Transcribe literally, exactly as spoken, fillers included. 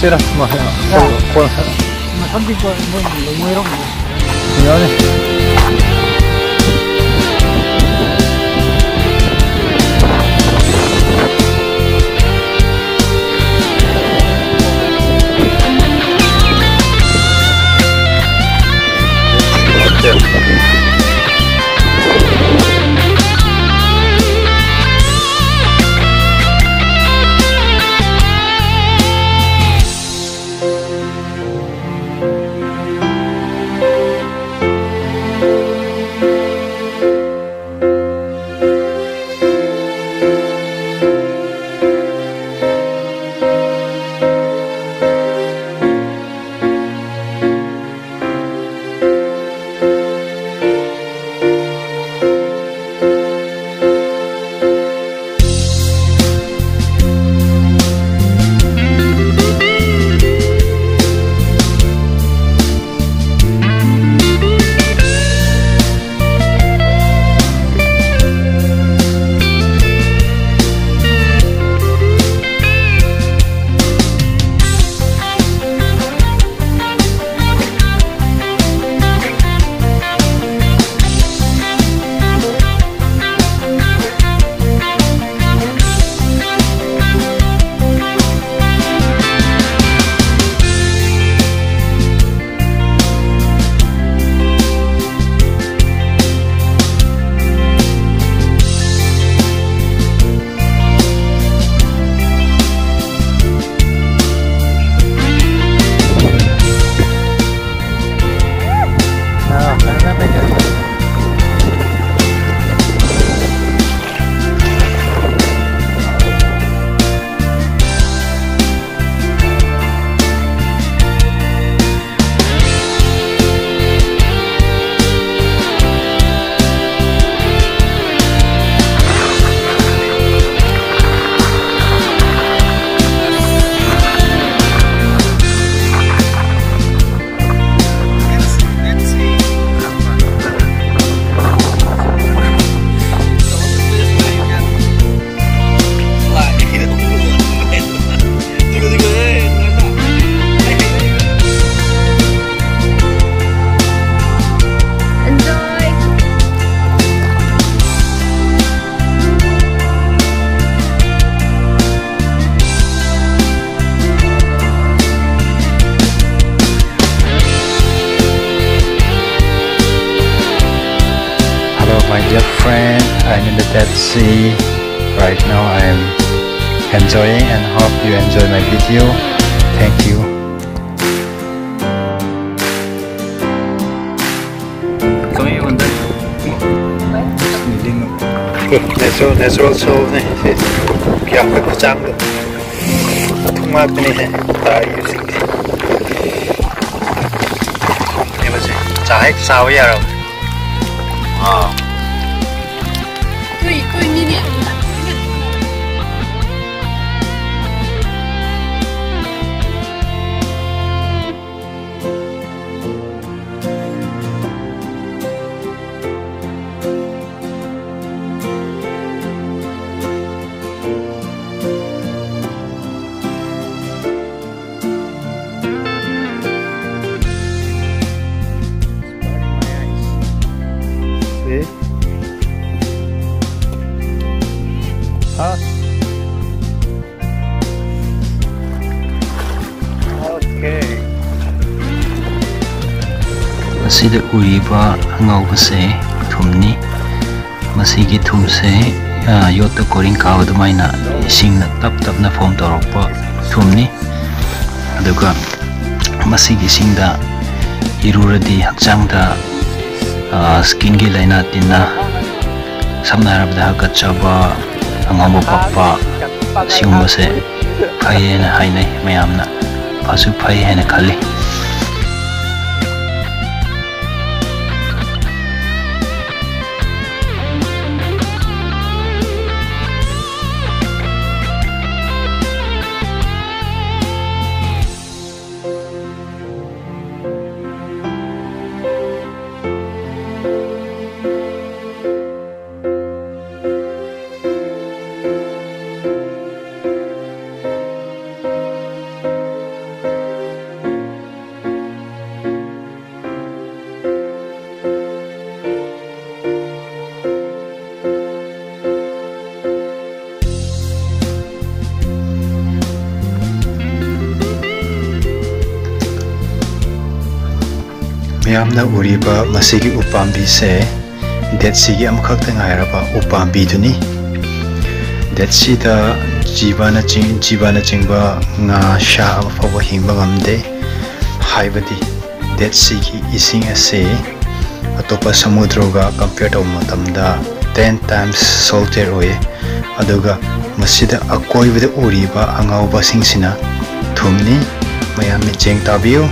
Sir ꯃ-, ꯀꯣꯟ-, ꯀꯣꯟ-, ꯃꯊꯪꯗꯤ ꯀꯣꯟ-, ꯃꯣꯏ ꯂꯩꯉꯣꯏꯔꯣꯝꯗ꯫ ꯌꯥꯅꯤ꯫ Dear friend, I'm in the Dead Sea. Right now I'm enjoying and hope you enjoy my video. Thank you. Natural, natural soap ꯅꯦ ꯁꯤ꯫ ꯀꯌꯥꯝ ꯀꯨꯏ ꯈꯨꯆꯥꯡꯗꯣ꯫ ꯊꯨꯝ ꯉꯥꯛꯇꯅꯤꯍꯦ ꯇꯥꯔꯤꯕꯁꯤꯡꯁꯦ꯫ ꯀꯩꯅꯣꯁꯦ, ꯆꯥ ꯍꯦꯛ ꯆꯥꯕ ꯌꯥꯔꯕ꯫ ꯋꯥꯎ꯫ See? Huh? Okay. ꯃꯁꯤꯗ ꯎꯔꯤꯕ ꯑꯉꯧꯕꯁꯦ ꯊꯨꯝꯅꯤ꯫ ꯃꯁꯤꯒꯤ ꯊꯨꯝꯁꯦ, ꯑ, ꯌꯣꯠꯇ ꯀꯣꯔꯤꯡ ꯀꯥꯕ ꯑꯗꯨꯃꯥꯏꯅ ꯏꯁꯤꯡꯅ ꯇꯞ ꯇꯞꯅ ꯐꯣꯝ ꯇꯧꯔꯛꯄ ꯊꯨꯝꯅꯤ꯫ ꯑꯗꯨꯒ ꯃꯁꯤꯒꯤ ꯏꯁꯤꯡꯗ ꯏꯔꯨꯔꯗꯤ ꯍꯛꯆꯥꯡꯗ, ꯑ, ꯁ꯭ꯀꯤꯟꯒꯤ ꯂꯥꯏꯅꯥ ꯇꯤꯟꯅꯥ, ꯁꯝꯅ ꯍꯥꯏꯔꯕꯗ ꯍꯥꯀꯠꯆꯕ, ꯑꯉꯥꯡꯕ ꯄꯛꯄ, ꯁꯤꯒꯨꯝꯕꯁꯦ ꯐꯩ ꯍꯥꯏꯅ ꯍꯥꯏꯅꯩ ꯃꯌꯥꯝꯅ꯫ ꯐꯁꯨ ꯐꯩ ꯍꯥꯏꯅ ꯈꯜꯂꯤ꯫ ꯃꯌꯥꯝꯅ ꯎꯔꯤꯕ ꯃꯁꯤꯒꯤ ꯎꯄꯥꯝꯕꯤꯁꯦ Dead Seaꯒꯤ ꯑꯃꯈꯛꯇ ꯉꯥꯏꯔꯕ ꯎꯄꯥꯝꯕꯤꯗꯨꯅꯤ꯫ Dead Seaꯗ ꯖꯤꯕꯅꯆꯤꯡ-, ꯖꯤꯕꯅꯆꯤꯡꯕ ꯉꯥ, ꯁꯥ ꯑꯃ ꯐꯥꯎꯕ ꯍꯤꯡꯕ ꯉꯝꯗꯦ꯫ ꯍꯥꯏꯕꯗꯤ Dead Seaꯒꯤ ꯏꯁꯤꯡ ꯑꯁꯤ ꯑꯇꯣꯞꯄ ꯁꯃꯨꯗ꯭ꯔꯒ compare ꯇꯧꯕ ꯃꯇꯝꯗ ten times saltier ꯑꯣꯏꯌꯦ꯫ ꯑꯗꯨꯒ ꯃꯁꯤꯗ ꯑꯀꯣꯏꯕꯗ ꯎꯔꯤꯕ ꯑꯉꯧꯕꯁꯤꯡꯁꯤꯅ ꯊꯨꯝꯅꯤ꯫ ꯃꯌꯥꯝ ꯃꯤꯠꯌꯦꯡ ꯇꯥꯕꯤꯌꯨ꯫